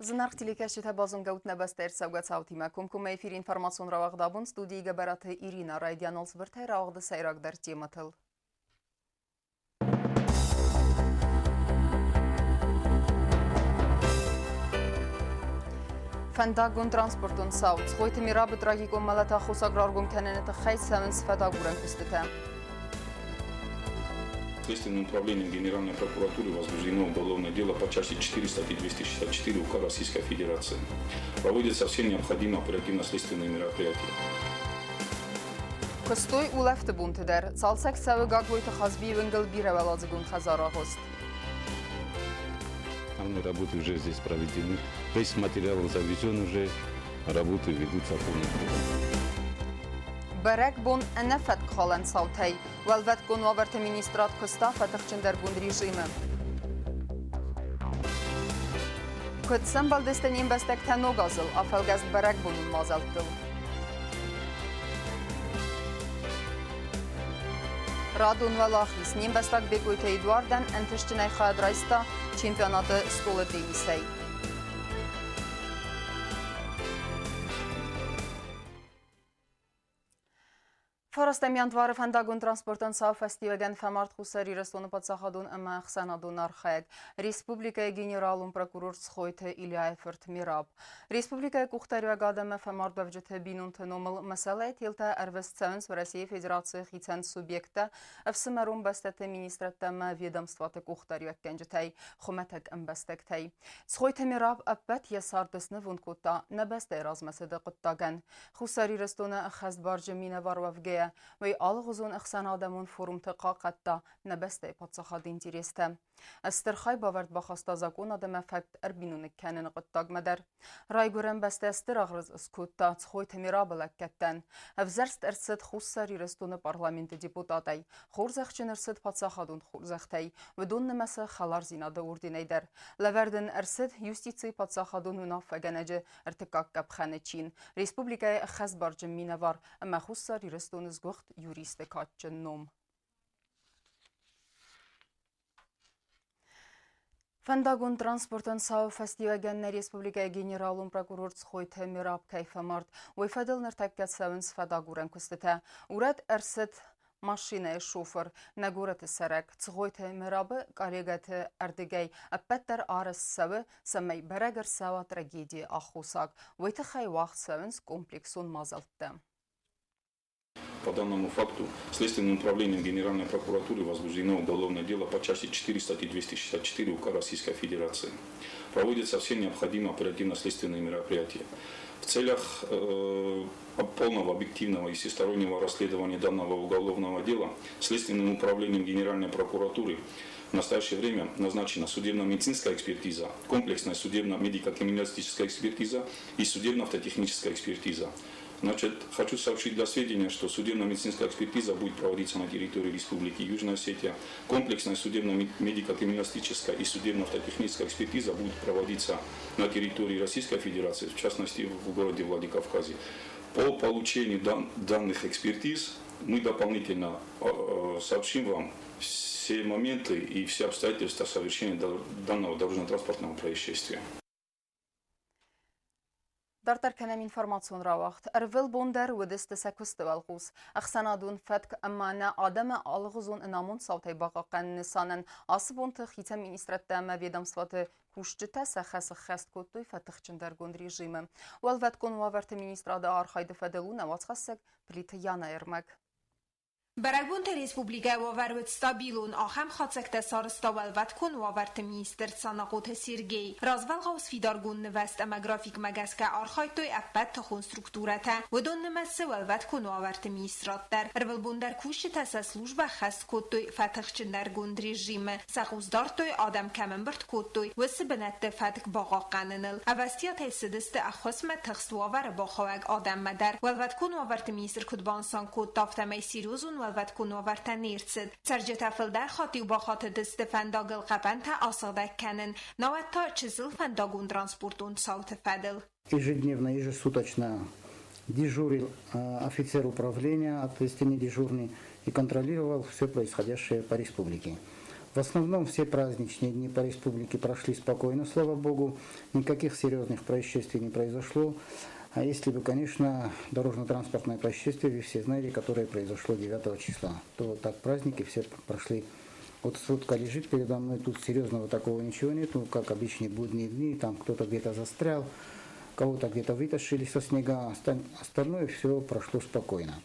Зынаргъ телекӕсджытӕ базонгӕ ут нӕ бӕстӕ ӕрцӕугӕ цаутимӕ. Комкоммӕ эфиры информацион рауагъд абон студийы Гӕбӕраты Ирина райдианыл цыбыртӕй рауагъды сӕйрагдӕр темӕтыл. Фӕндаггон транспортон цау. Цгъойты Мирабы трагикон мӕлӕты аххосаг раргом кӕныны тыххӕй цӕуынц фӕдагурӕн куыстытӕ. Следственным управлением Генеральной прокуратуры возбуждено уголовное дело по части 4 статьи 264 УК Российской Федерации. Проводятся все необходимые оперативно-следственные мероприятия. Куыстой улӕфты бонты дӕр. Цалцӕг цӕуы Гаглойты Хазбийы уынгыл бирӕуӕладзыгон хӕдзары агъуыст. Основные работы уже здесь проведены. Весь материал завезен уже, работы ведутся полным ходом. Бӕрӕгбон ӕнӕфӕткхалӕн цаутӕй. Уӕлвӕткон уавӕрты министрад куыста фӕтыхджындӕргонд режимы. Куыд сӕмбӕлдысты не мбӕстӕгтӕ ног азыл, афӕлгӕст бӕрӕгбонон мадзӕлттыл. Радон уӕлахиз не мбӕстаг Бекъойты Эдуардӕн ӕнтыстджынӕй хайад райста чемпионаты стъолы теннисӕй. Фарастӕм январы фӕндагон транспортӕн цау фӕстиуӕгӕн фӕмард Хуссар Ирыстоны паддзахадон ӕмӕ ӕхсӕнадон архайӕг, республикӕйы генералон прокурор Цхойты Ильяйы фырт Мираб. Республикӕйы къухдариуӕгад ӕмӕ фӕмардуӕвджыты бинонты номыл мӕсӕлӕй телтӕ ӕрвыст цӕуынц Уӕрӕсейы Федерацийы хицӕн субъекттӕ, ӕфсымӕрон бӕстӕты министрӕдтӕ ӕмӕ ведомствоты къухдариуӕггӕнджытӕй, хуымӕтӕг ӕмбӕстӕгтӕй. Цхойты Мираб ӕппӕт йӕ цард снывонд кодта нӕ бӕстӕйы размӕцыды хъуыддагӕн. Хуссар Ирыстоны ӕххӕстбарджын минӕвар уӕвгӕйӕ, уый алыгъуызон ӕхсӕнадӕмон форумты хъахъхъӕдта нӕ бӕстӕйы паддзахады интерестӕ. Стыр хайбавӕрд бахаста закъонад ӕмӕ фӕтк ӕрбиноныг кӕныны хъуыддагмӕ дӕр. Райгуырӕн бӕстӕ стыр ӕгърыз скодта Цхойты Мирабы лӕггӕдтӕн. Ӕвзӕрст ӕрцыд Хуссар Ирыстоны парламенты депутатӕй. Хорзӕхджын ӕрцыд паддзахадон хорзӕхтӕй, уыдон нымӕцы хӕлардзинады орденӕй дӕр. Лӕвӕрд ын ӕрцыд юстицийы паддзахадон уынаффӕгӕнӕджы ӕртыккаг къӕпхӕны чин, республикӕйы ӕххӕстбарджын минӕвар ӕмӕ Хуссар Ирыстоны сгуыхт юристы кадджын ном. Фӕндагон транспортӕн цауы фӕстиуӕгӕн нӕ республикӕйы генералон прокурор Цхойты Мираб кӕй фӕмард, уый фӕдыл ныртӕккӕ цӕуынц фӕдагурӕн куыстытӕ. Урӕд ӕрцыд машинӕйы шофыр, нӕ горӕты цӕрӕг Цгъойты Мерабы коллегӕты ӕрдыгӕй ӕппӕт дӕр арӕзт цӕуы, цӕмӕй бӕрӕг ӕрцӕуа трагедийы аххосаг. Уый тыххӕй уагъд цӕуынц комплексон мадзӕлттӕ. По данному факту Следственным управлением Генеральной прокуратуры возбуждено уголовное дело по части 4 статьи 264 УК Российской Федерации. Проводятся все необходимые оперативно-следственные мероприятия. В целях полного объективного и всестороннего расследования данного уголовного дела Следственным управлением Генеральной прокуратуры в настоящее время назначена судебно-медицинская экспертиза, комплексная судебно-медико-криминалистическая экспертиза и судебно-автотехническая экспертиза. Значит, хочу сообщить для сведения, что судебно-медицинская экспертиза будет проводиться на территории Республики Южная Осетия. Комплексная судебно-медико-криминалистическая и судебно-автотехническая экспертиза будет проводиться на территории Российской Федерации, в частности в городе Владикавказе. По получению данных экспертиз мы дополнительно сообщим вам все моменты и все обстоятельства совершения данного дорожно-транспортного происшествия. Дарддӕр кӕнӕм информацион рауагъд. Ӕрвылбон дӕр уыдысты сӕ куысты уӕлхъус. Ӕхсӕнадон фӕтк ӕмӕ нӕ адӕмы алыгъуызон ӕнамонд цаутӕй бахъахъхъӕныны нысанӕн ацы бонты хицӕн министрӕдтӕ ӕмӕ ведомствоты кусджытӕ сӕ хӕс ӕххӕст кодтой фӕтыхджындӕргонд режимы. Уӕлвӕткон уавӕрты министрады архайды фӕдыл у нӕ уацхӕссӕг Плиты Янайы ӕрмӕг. Бӕрӕгбонты республикӕйы уавӕр уыд стабилон, ахӕм хатдзӕгтӕ сарӕзта Уӕлвӕткон уавӕрты министр Санахъоты Сергей. Развӕлгъау сфидаргонд нывӕзт ӕмӕ графикмӕ гӕсгӕ архайдтой ӕппӕт тыхон структурӕтӕ, уыдон нымӕцы Уӕлвӕткон уавӕрты министрад дӕр. Ӕрвылбон дӕр кусджытӕ сӕ службӕ ӕххӕст кодтой фӕтыхджындӕргонд режимы, сӕ хъус дардтой, адӕм кӕм ӕмбырд кодтой, уыцы бынӕтты фӕтк бахъахъхъӕныныл. Ӕвӕстиатӕй цыдысты ӕххуысмӕ тыхст уавӕры бахауӕг адӕммӕ дӕр. Уӕлвӕткон уавӕрты министр куыд банысан кодта, афтӕмӕй серьезон уӕлвӕткон уавӕртӕ не рцыд. Цӕрджытӕ фылдӕр хатт-иу бахатыдысты фӕндагыл хъӕпӕнтӕ асыгъдӕг кӕнын, науӕд та чысыл фӕндагон транспортон цауты фӕдыл. Ежедневно, ежесуточно дежурил офицер управления, ответственный дежурный, и контролировал все происходящее по республике. В основном все праздничные дни по республике прошли спокойно, слава богу. Никаких серьезных происшествий не произошло. А если бы, конечно, дорожно-транспортное происшествие, вы все знаете, которое произошло 9 числа, то так праздники все прошли. Вот сводка лежит передо мной, тут серьезного такого ничего нет, ну, как обычные будние дни, там кто-то где-то застрял, кого-то где-то вытащили со снега, остальное все прошло спокойно.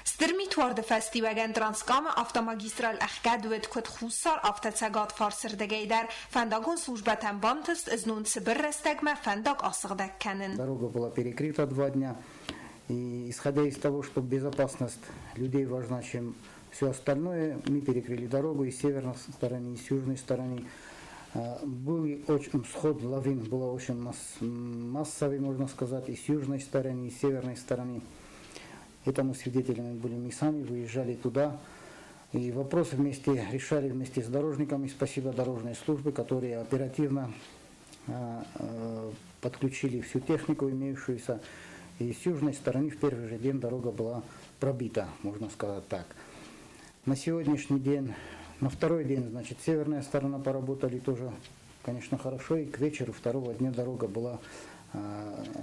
Стыр митуарды фӕстиуӕгӕн Транскамы автомагистраль ӕхгӕд уыд куыд хуссар, афтӕ цӕгат фарсырдыгӕй дӕр. Фӕндагон службӕтӕн бантыст знон цыбыр рӕстӕгмӕ фӕндаг асыгъдӕг кӕнын. Дорога была перекрыта 2 дня. И исходя из того, что безопасность людей важна, чем все остальное, мы перекрыли дорогу и с северной стороны, и с южной стороны. Был очень, сход лавин был очень массовый, можно сказать, и с южной стороны, и с северной стороны. Этому свидетелями были мы сами, выезжали туда. И вопрос вместе решали вместе с дорожниками. Спасибо дорожной службе, которые оперативно подключили всю технику имеющуюся. И с южной стороны в первый же день дорога была пробита, можно сказать так. На сегодняшний день, на второй день, значит, северная сторона поработали тоже, конечно, хорошо. И к вечеру второго дня дорога была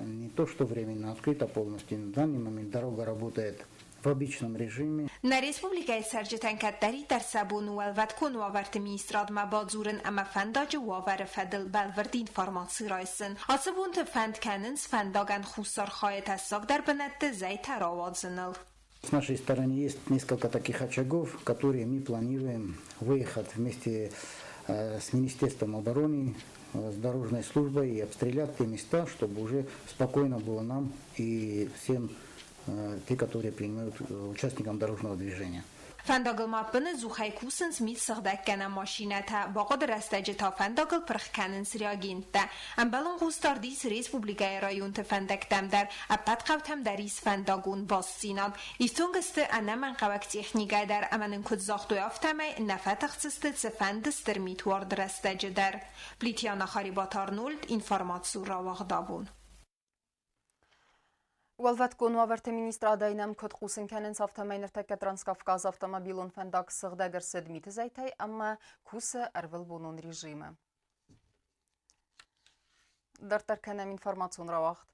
не то что временно открыта полностью, на данный момент дорога работает в обычном режиме. Нӕ республикӕйы цӕрджытӕн кӕддӕриддӕр сӕ бон у Уӕлвӕткон уавӕрты министрадмӕ бадзурын ӕмӕ фӕндаджы уавӕры фӕдыл бӕлвырд информаци райсын. Ацы бонты фӕнд кӕнынц фӕндагӕн хуссар хайы тӕссагдӕр бынӕтты зӕйтӕ рауадзыныл. С нашей стороны есть несколько таких очагов, которые мы планируем выехать вместе с Министерством обороны, с дорожной службой и обстрелять те места, чтобы уже спокойно было нам и всем те, которые принимают участникам дорожного движения. Фӕндагыл ма ӕппынӕдзухӕй кусынц мит сыгъдӕггӕнӕн машинӕтӕ, бахъуыды рӕстӕджы та фӕндагыл пырх кӕнынц реагенттӕ. Ӕмбӕлон хъусдард ис республикӕйы районты фӕндӕгтӕм дӕр, ӕппӕт хъӕутӕм дӕр ис фӕндагон бастдзинад. Ифтонг сты ӕнӕмӕнгхъӕуӕг техникӕ дӕр ӕмӕ нын куыд загътой, афтӕмӕй нӕ фӕтыхсдзысты цыфӕнды стыр митуарды рӕстӕджы дӕр. Плитиана Харибаты Арнольд, информацион рауагъд Абон. Уӕлвӕткон уавӕрты министрадӕй нӕм куыд хъусын кӕнынц, афтӕмӕй ныртӕккӕ Транскавказ автомобилон фӕндаг сыгъдӕг ӕрцыд миты зӕйтӕй ӕмӕ кусы ӕрвылбонон режимы. Дарддӕр кӕнӕм информацион рауагъд.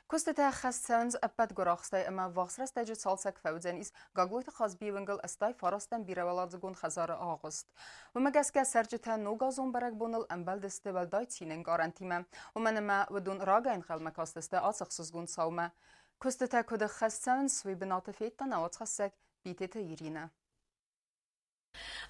Куыстытӕ ӕххӕст цӕуынц ӕппӕт гуырахстӕй ӕмӕ ӕввахс рӕстӕджы цалцӕг фӕуыдзӕнис Гаглойты Хазбийы уынгыл 89-ӕм бирӕуӕладзыгон хӕдзары агъуыст. Уымӕ гӕсгӕ цӕрджытӕ ногазон бӕрӕгбоныл ӕмбӕлдысты уӕлдай цинӕнкъарӕнтимӕ, уымӕн ӕмӕ уыдон рагӕй ӕнхъӕлмӕ кастысты ацы ӕхсызгон цаумӕ. Куыстытӕ куыд ӕххӕст цӕуынц, уый бынаты федта нӕ уацхӕссӕг Битеты Иринӕ.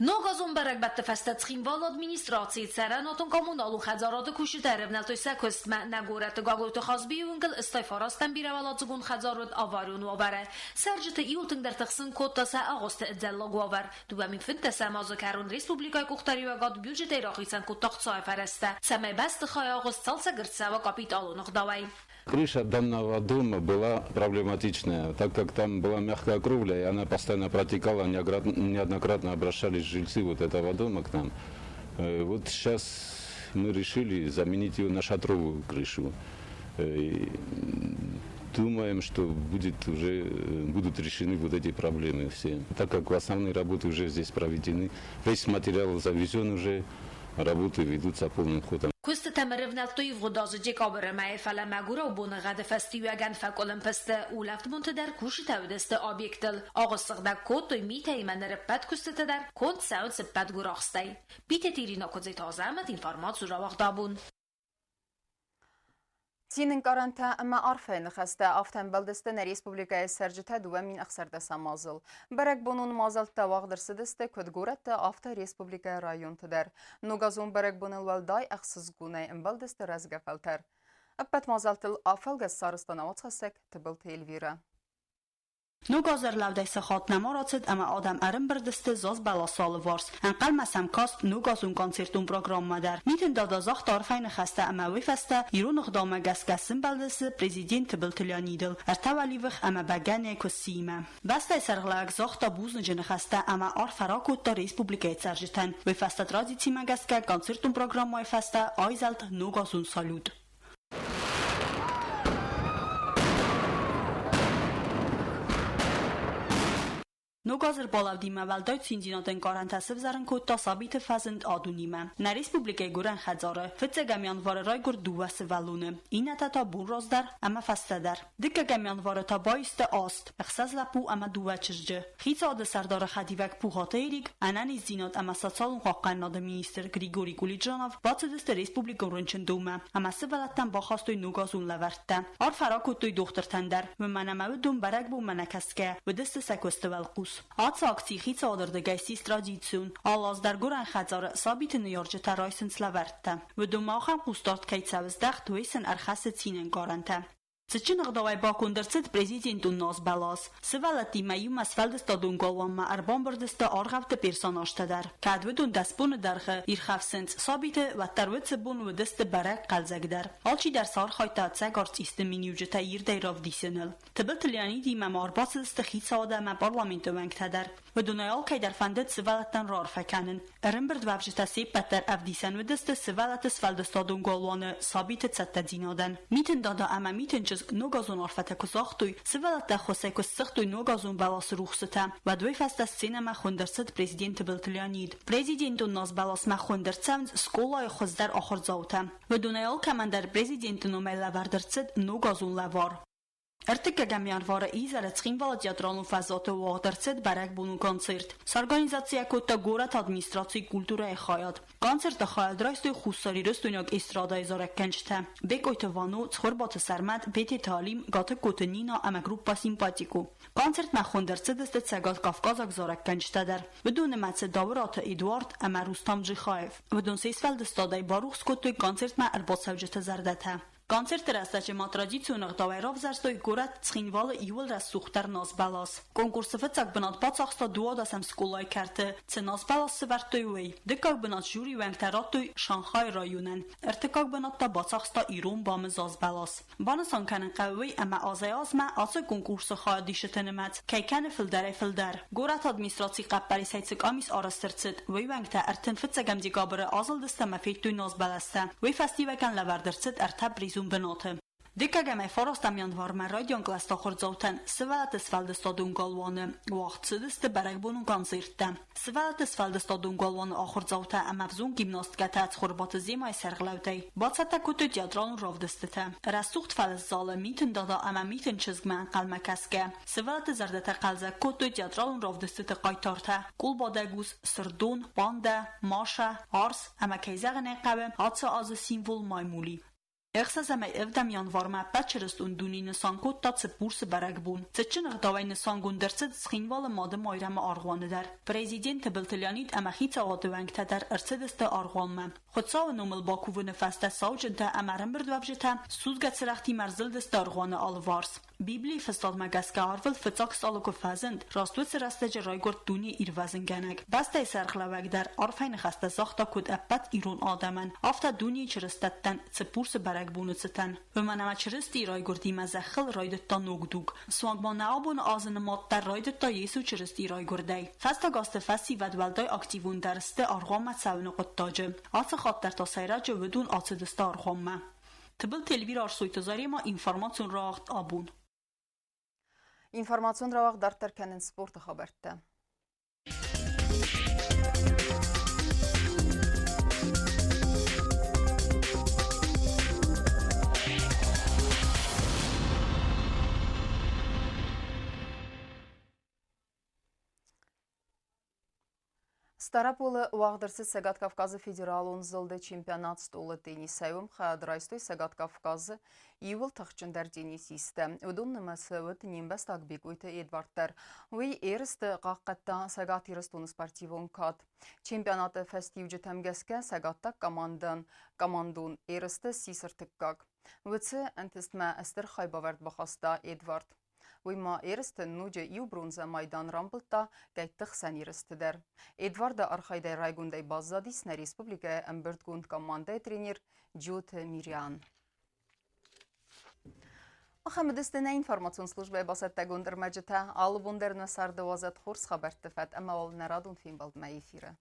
Ногазон бӕрӕгбӕтты фӕстӕ Цхинвалы администрацийы цӕрӕнуатон-коммуналон хӕдзарады кусджытӕ ӕрӕвнӕлдтой сӕ куыстмӕ. Нӕ горӕты Гаглойты Хазбийы уынгыл 89-ӕм бирӕуӕладзыгон хӕдзар уыд аварион уавӕры. Цӕрджыты иуыл тынгдӕр тыхсын кодта сӕ агъуысты ӕдзӕллаг уавӕр. 2015 азы кӕрон республикӕйы къухдариуӕгад бюджетӕй рахицӕн кодта ӕхцайы фӕрӕзтӕ, цӕмӕй бӕстыхайы агъуыст цалцӕг ӕрцӕуа капиталон ӕгъдауӕй. Крыша данного дома была проблематичная, так как там была мягкая кровля, и она постоянно протекала, неоднократно обращались жильцы вот этого дома к нам. Вот сейчас мы решили заменить ее на шатровую крышу. И думаем, что будет уже, будут решены вот эти проблемы все. Так как основные работы уже здесь проведены, весь материал завезен уже, работы ведутся полным ходом. Куыстытӕм ӕрӕвнӕлдтой ивгъуыд азы декабры мӕйы, фӕлӕ мӕгуырау боныгъӕды фӕстиуӕгӕн фӕкъуылымпы сты. Улӕфт бонты дӕр кусджытӕ уыдысты объектыл. Агъуыст сыгъдӕг кодтой митӕй ӕмӕ ныр ӕппӕт куыстытӕ дӕр конд цӕуынц ӕппӕт гуырахстӕй. Битеты Ирина, Куыдзиты Азӕмӕт, информацион рауагъд Абон. Цинӕнкъарӕнтӕ ӕмӕ арфӕйы ныхӕстӕ афтӕ ӕмбӕлдысты нӕ республикӕйы цӕрджытӕ 2016 азыл. Бӕрӕгбонон мадзӕлттӕ уагъд ӕрцыдысты куыд горӕтты, афтӕ республикӕйы районты дӕр. Ногазон бӕрӕгбоныл уӕлдай ӕхсызгонӕй ӕмбӕлдысты рӕзгӕ фӕлтӕр. Ӕппӕт мадзӕлттыл афӕлгӕст сарӕзта нӕ уацхӕссӕг Тыбылты Эльвирӕ. Ног азы ӕрлӕудӕй сахат нӕма рацыд, ӕмӕ адӕм ӕрӕмбырд сты заз бӕласы алыварс. Ӕнхъӕлмӕ сӕм каст ногазон концертон программӕ дӕр. Митын Дада загъта арфӕйы ныхӕстӕ ӕмӕ уый фӕстӕ ирон ӕгъдаумӕ гӕсгӕ сымбӕлдысты президент Тыбылты Леонидыл ӕртӕ уӕливых ӕмӕ бӕгӕныйы куыссиимӕ. Бӕстӕйы сӕргълӕууӕг загъта бузныджы ныхӕстӕ ӕмӕ арфӕ ракодта республикӕйы цӕрджытӕн. Уый фӕстӕ традицимӕ гӕсгӕ концертон программӕйы фӕстӕ айзӕлд ногазон салют. Ног азы ӕрбалӕудимӕ уӕлдай циндзинад ӕнкъарӕнтӕ сӕвзӕрын кодта сабиты фӕзынд а-дунимӕ. Нӕ республикӕйы гуырӕн хӕдзары фыццӕгӕм январы райгуырд дыууӕ сывӕллоны, иннӕтӕ та бон раздӕр ӕмӕ фӕстӕдӕр. Дыккӕгӕм январы та баисты аст, ӕхсӕз лӕппу ӕмӕ дыууӕ чызджы. Хицауады сӕрдары хӕдивӕг Пухаты Эрик, ӕнӕниздзинад ӕмӕ социалон хъахъхъӕнынады министр Григорий Кулиджанов бацыдысты республикон рынчындонмӕ ӕмӕ сывӕллӕттӕн бахастой ногазон лӕвӕрттӕ. Арфӕ ракодтой дохтыртӕн дӕр, уымӕн ӕмӕ уыдон бӕрӕгбонмӕ нӕ кӕсгӕ, уыдысты сӕ куысты уӕлхъус. Ацы акци хицауады рдыгӕй ссис традицион. Алы аз дӕр гуырӕн хӕдзары сабиты ныййарджытӕ райсынц лӕвӕрттӕ. Уыдонмӕ ахӕм хъусдард кӕй цӕуы здӕхт, уый сын ӕрхӕссы цинӕнкъарӕнтӕ. Цытджын ӕгъдауӕй баконд ӕрцыд президентон назбӕлас. Сывӕллӕттимӕ иумӕ сфӕлдыстадон галуанмӕ ӕрбамбырд сты аргъӕутты персонажтӕ дӕр. Кӕд уыдон дӕс боны дӕргъы ирхӕфсынц сабиты, уӕддӕр уыцы бон уыдысты бӕрӕг хъӕлдзӕгдӕр. Алчидӕр сӕ архайдта ӕцӕг артисты миниуджытӕ ирдӕй равдисыныл. Тыбылты Леонидимӕ ма ӕрбацыдысты хицауад ӕмӕ парламенты уӕнгтӕ дӕр. Уыдонӕй алкӕй дӕр фӕндыд сывӕллӕттӕн раарфӕ кӕнын. Ӕрӕмбырдуӕвджытӕ се ппӕт дӕр ӕвдисӕн уыдысты сывӕллӕтты сфӕлдыстадон галуаны сабиты цӕттӕдзинадӕн. Митын Дада ӕмӕ Митын чызг ногазон арфӕтӕ куы загътой, сывӕллӕттӕ ӕххуысӕй куы ссыгътой ногазон бӕласы рухсытӕ, уӕд уый фӕстӕ сценӕмӕ хуынд ӕрцыд президент Тыбылты Леонид. Президентон назбӕласмӕ хуынд ӕрцӕуынц скъолайы хуыздӕр ахуырдзаутӕ. Уыдонӕй алкӕмӕн дӕр президенты номӕй лӕвӕрд ӕрцыд ногазон лӕвар. Ӕртыккӕгӕм январы изӕры Цхинвалы театралон фӕзуаты уагъд ӕрцыд бӕрӕгбонон концерт. Сорганизаци кодта горӕты администрацийы культурӕйы хайад. Концерты хайад райстой хуссарирыстойнаг эстрадӕйы зарӕггӕнджытӕ Бекъойты Вано, Цхуырбаты Сӕрмӕт, Бететы Алим, Гатыгкоты Нина ӕмӕ группа Симпатико. Концертмӕ хуынд ӕрцыдысты цӕгаткавказаг зарӕггӕнджытӕ дӕр. Уыдон нымӕцы Дауыраты Эдуард ӕмӕ Рустам Джихаев. Уыдон се сфӕлдыстадӕй барухс кодтой концертмӕ ӕрбацӕуджыты зӕрдӕтӕ. Концерты рӕстӕджы ма традицион ӕгъдауӕй равзӕрстой горӕт Цхинвалы иууыл рӕсугъддӕр назбӕлас. Конкурсы фыццаг бынат бацахста дыууадӕсӕм скъолайы кӕрты, цы назбӕлас сӕвӕрдтой, уый. Дыккаг бынат жюри уӕнгтӕ радтой Шанхайы районӕн, ӕртыккаг бынат та бацахста ирон БАМ-ы зазбӕлас. Банысан кӕнын хъӕуы уый, ӕмӕ азӕй-азмӕ ацы конкурсы хайадисджыты нымӕц кӕй кӕны фылдӕрӕй-фылдӕр. Горӕты администрацийы хъӕппӕрисӕй цы къамис арӕзт ӕрцыд, уый уӕнгтӕ 35 декабры азылдысты ӕмӕ федтой назбӕлӕстӕ. Уый фӕстиуӕгӕн лӕвӕрд ӕрцыд ӕртӕ призон бынаты. Дыккӕгӕмӕй фарастӕм январмӕ райдиан кълӕсты ахуырдзаутӕн сывӕллӕтты сфӕлдыстадон галуаны уагъд цыдысты бӕрӕгбонон концерттӕ. Сывӕллӕтты сфӕлдыстадон галуаны ахуырдзаутӕ ӕмӕ ӕвзонг гимнасткӕтӕ Цхуырбаты Земайы сӕргълӕудӕй бацӕттӕ кодтой театралон равдыстытӕ. Рӕсугъд фӕлыстзалы Митын Дада ӕмӕ Митын чызгмӕ ӕнхъӕлмӕ кӕсгӕ, сывӕллӕтты зӕрдӕтӕ хъӕлдзӕг кодтой театралон равдыстыты хъайтартӕ Къулбадӕг ус, Сырдон, Пандӕ, Маша, Арс ӕмӕ, кӕй зӕгъын ӕй хъӕуы, ацы азы символ маймули. Ӕхсӕзӕмӕй ӕвдӕм январмӕ ӕппӕт чырыстон дуне нысан кодта Цыппурсы бӕрӕгбон. Цытджын ӕгъдауӕй нысангонд ӕрцыд Цхинвалы Мады Майрӕмы аргъуаны дӕр. Президент Тыбылты Леонид ӕмӕ хицауады уӕнгтӕ дӕр ӕрцыдысты аргъуанмӕ. Хуыцауы номыл бакувыны фӕстӕ сауджынтӕ ӕмӕ ӕрӕмбырдуӕвджытӕ судзгӕ цырӕгътимӕ ӕрзылдысты аргъуаны алыварс. Библийы фыстадмӕ гӕсгӕ арвыл фыццаг стъалы куы фӕзынд, раст уыцы рӕстӕджы райгуырд дуне ирвӕзынгӕнӕг. Бӕстӕйы сӕргълӕууӕг дӕр арфӕйы ныхӕстӕ загъта куыд ӕппӕт ирон адӕмӕн, афтӕ дунейы чырыстӕттӕн Цыппурсы бӕрӕгбоны цытӕн. Уымӕн ӕмӕ Чырыстийы райгуырдимӕ зӕххыл райдыдта ног дуг. Суанг ма нӕ абоны азы нымад дӕр райдыдта Йесо Чырыстийы райгуырдӕй. Фӕстаг азты фӕсивӕд уӕлдай активондӕр сты аргъуанмӕ цӕуыны хъуыддаджы. Ацы хатт дӕр та сӕйраджы уыдон ацыдысты аргъуанмӕ. Тыбылты Эльвира Арсойты Заремӕ информацион рауагъд абон. Информацион рауагъд дарддӕр кӕнынц спорты хабӕрттӕ. Стъараполы уагъд ӕрцыд Цӕгат Кавказы федералон зылды чемпионат стъолы теннисӕй. Уым хайад райстой Цӕгат Кавказы иууыл тыхджындӕр теннисисттӕ. Уыдон нымӕцы уыд не мбӕстаг Бекъойты Эдвард дӕр. Уый ерысты хъахъхъӕдта Цӕгат Ирыстоны спортивон кад. Чемпионаты фӕстиуджытӕм гӕсгӕ цӕгаттаг командӕн командон ерысты ссис ӕртыккаг. Уыцы ӕнтыстмӕ стыр хайбавӕрд бахаста Эдвард. Уый ма ерысты ноджы иу бронзӕ майдан рамбылдта къӕйтты хсӕн ерысты дӕр. Эдварды архайдӕй райгондӕй баззадис нӕ республикӕйы ӕмбырдгонд командӕйы тренер Джиоты Мириан. Ахӕм уыдысты нӕ информацион службӕйы бацӕттӕгонд ӕрмӕджытӕ. Алы бон дӕр нӕ царды уадзӕд хорз хабӕртты фӕд ӕмӕ уал нӕ радон фембӕлдмӕ эфиры.